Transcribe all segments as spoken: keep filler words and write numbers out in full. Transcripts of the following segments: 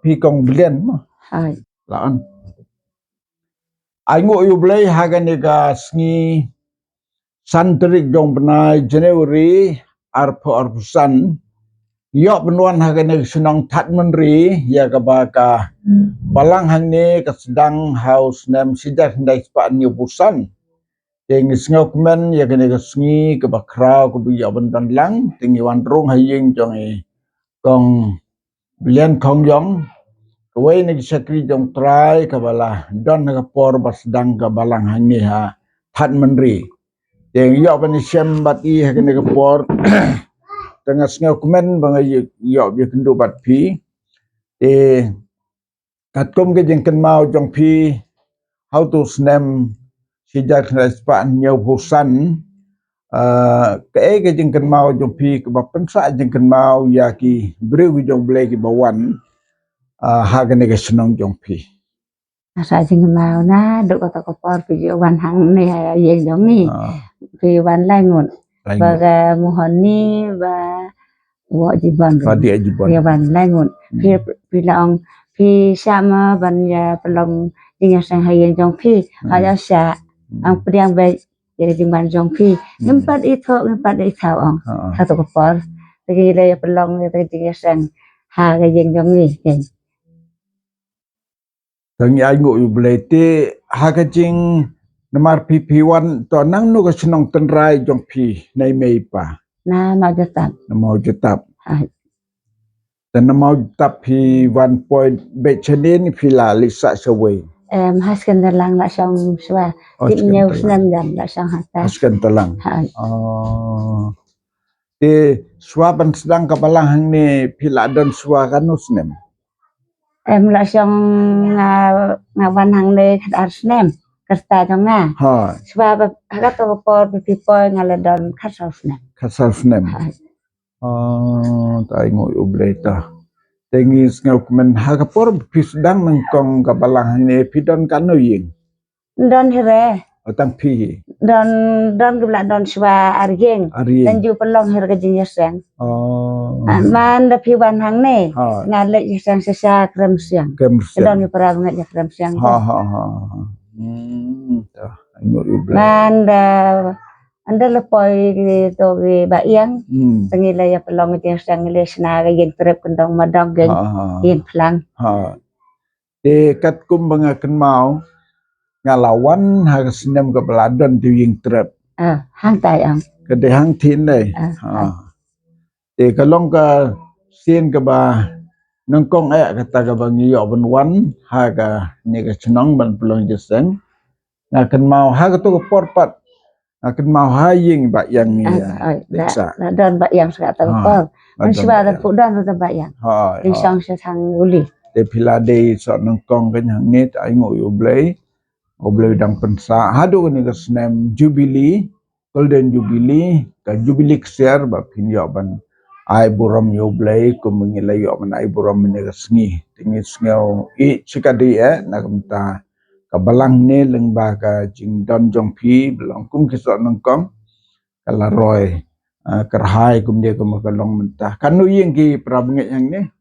Phi kong Blian mo. Hai. La on. Ai nguh ïa U Blei ha kane ka sngi san tarik jong bnai January arphew arphew san. Ïoh ban wan ha kane ka shnong Thadmynri ïa kaba ka balang hangne ka sdang ha u snem shi hajar khyndai spah hynñiewphew san. Te ngi sngewkmen ïa kane ka sngi kaba khraw kaba ïoh ban don lang, te ngi wan rung ha ïing jong i kong Blian Khongïong, kawei na ki shakri jong U Trai kaba la don ha ka por ba sdang ka balang hangne ha Thadmynri. Te ngi ïoh ban ïashem bad i ha kane ka por. Te nga sngewkmen ba nga ïoh, ïoh ïakynduh bad phi. Te katkum ka jingkynmaw jong phi ha utu u snem shi hajar khyndai spah hynñiewphew san, ah, kaei ka jingkynmaw jong phi kaba pynsah jingkynmaw ïa ki briew ki jong U Blei kiba wan, ah, ha kane ka shnong jong phi? Nga sah jingkynmaw naduh kato ka por phi ju wan hangne ha ïing jong ngi. Ah. Phi wan lai ngut. Lai ngut. Ba ka Muhon ni ba Wah Jibon. Ka Dih Jibon. Ïa wan lai ngut. Hmm. Phi, phi la ong phi shah ma ban ïa pynlong jingïaseng ha ïing jong phi. Hmm. Ha ïa shah. Hmm. Ong pdiang beit ïa ka jingwan jong phi. Hmm. Ngim pat ithuh, ngim pat ithaw ong. Ha, ha. Kato ka por. Te ngi la ïa pynlong ïa ka jingïaseng ha ka ïing jong ngi. Te ngi ai nguh ïa U Blei te ha ka jing namar phi phi wan to nangno ka shnong tynrai jong phi, na i mei i pa? Na Mawjatap. Na Mawjatap. Hai. Te na Mawjatap phi wan poi beit shane ne phi la leit sah shawei? Em, ha Skyndallang la shong shuwa. Oh, tip hynñiew Skyndallang. Snem jan la shong hangta. Ha Skyndallang. Hai. Oh. Te shuwa ban sdang ka balang hangne phi la don shuwa katno snem? Em, la shong nga, nga wan hangne khatar snem, kyrta jong nga. Ha. Shuwa ba, ha kato ka por ba phi poi nga la don khatsaw snem. Khatsaw snem. Ha. Oh, te ai nguh ïa U Blei ta. Te ngi sngewkmen ha ka por ba phi sdang nyngkong ka balang hangne phi don katno ïing? Don hi re. Oh, tang phi hi. Don, don ki ba la don shuwa ar ïing. Ar ïing. Tang ju pynlong hi re ka jingïaseng. Oh. Ah, man da phi wan hangne. Ha. Nga leit ïaseng shisha Krem Siang. Krem Siang. Don ki para bangeit ïa Krem Siang. Ha, ha, ha, ha. Hmm, ta, ai nguh ïa U Blei. Man da, ynda la poi kito ki ba ïing. Hmm. Te ngi la ïa pynlong ka jingïaseng, ngi la shna ka ïing trep kyndong madong, ha, ha, ha, ïing phlang. Ha. Te katkum ba nga kynmaw, nga la wan ha ka snem kaba la don te ïing trep. Ah, hangtai ong. Ka dei hangtei ne. Ah, ha. Ah. Te ka long ka sien kaba nyngkong eh kata kaba ngi ïoh ban wan ha kane ka shnong ban pynlong jingïaseng. Nga kynmaw ha kato ka por pat nga kynmaw ha ïing ba ïang ngi, ah, ïa, oi, da, da don ba ïang sa ka por. Ha, da don ba ïang. Mynshuwa da pu don ruh da ba ïang. Ha, oi, ha. Ïing shong sha thang uli. Te phi la dei soh nyngkong ka hangne, te ai nguh ïa U Blei. U Blei u dang pynsah haduh kane ka snem Jubilee, Golden Jubilee, ka Jubilee ksiar ba phin ïoh ban ai burom ïa U Blei, kumba ngi la ïoh ban ai burom mynne ka sngi. Te ngi sngew ïeit shikatdei eh na ka bynta ka balang ne lyngba ka jingdon jong phi, ba long kum ki soh nyngkong, ka la roi, ah, kyrhai kumne kumba ka long mynta. Katno ïing ki para bangeit hangne?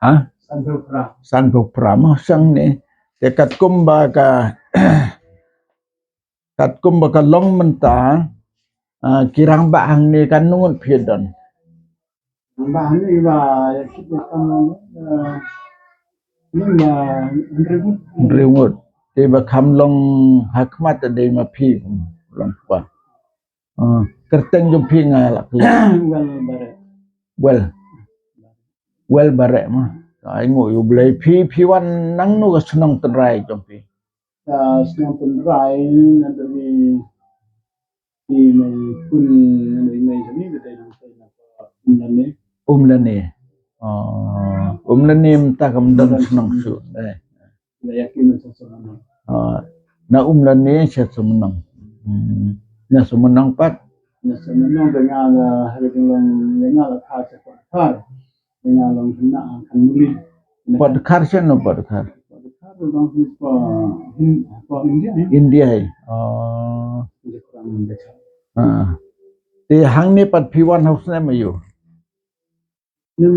Ha? Sanphew phra. Sanphew phra mo shang ne. Te katkum ba ka, katkum ba ka long mynta, ah, ki rangbah hangne katno ngut phi don? Rangbah hangne ba ïa ki ba kam, eh, ni ba hynriew ngut. Hynriew ngut. Te ba kham long ha khmat dei ma phi long ba. Ah, kyrteng jong phi nga la kylli. Wel Bareh. Wel. Wel Bareh mo. Ai nguh ïa U Blei, phi, phi wan nangno ka shnong tynrai jong phi? Ka shnong tynrai na dei i mei pun, na dei i mei jong ngi ka dei nang Umlane. Umlane. Oh, Umlane mynta kam don shnong shuh. Eh. Na ïa ki mynta Sohmynong. Ah, na Umlane sha Sohmynong. Hmm. Na Sohmynong pat? Na Sohmynong te nga la ha ka jinglong, te nga la kha sha Port Dkhar. Te nga long khynnah Khanmuli. Port Dkhar sha no Port Dkhar? Port Dkhar long sha Port Hin-, Port India, eh? India, eh. Oh. India kurang India. Ah. Te hangne pat phi wan ha u snem aïu? Snem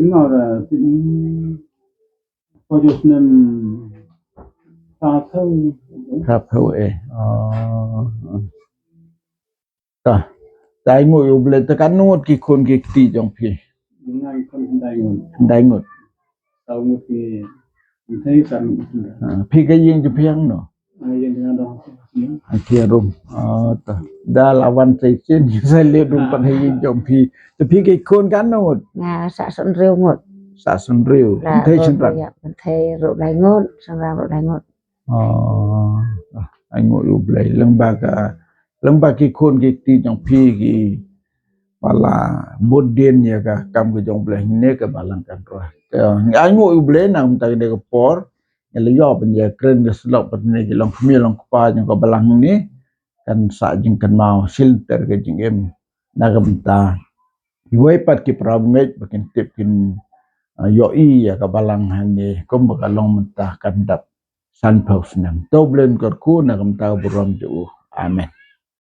Nga ora tin ko jo snem sa thau. Sa thau eh. Oh. Ta. Ta ai nguh ïa U Blei ta kan ngut ki khun ki kti jong phi. Nga ki khun dai ngut. Dai ngut. Sa ngut ki thai sa ngut. Ah, phi ka ïing jong phi hangno? Ïing jong nga dong. Ïing rum. Ah, ta. Da la wan sa shisien sa leit rum pat ha ïing jong phi. Te phi ki khun kan ngut? Nga sa san riu ngut. Sa san riu. Thai san ran. Thai ru lai ngut, san ran ru lai ngut. Oh, ai nguh ïa U Blei. Leng ba ka, leng ba ki khun ki kti jong phi ki ba la bud dien ïa ka kam ka jong U Blei ne ka balang kan roi. Ai nguh ïa U Blei na mynta ka por. Ngi la ïoh ban ïa kren ka slok pat ne ki long kmie long kpa jong ka balang ne kan sa jingkynmaw sil ter ka jingim na ka mynta. Iwei pat ki para bangeit ba kin tip kin ïohi ïa ka balang hangne kumba ka long mynta kan dap san phew snem. To U Blei un kyrkhu na ka mynta ka burom jong u. Amen.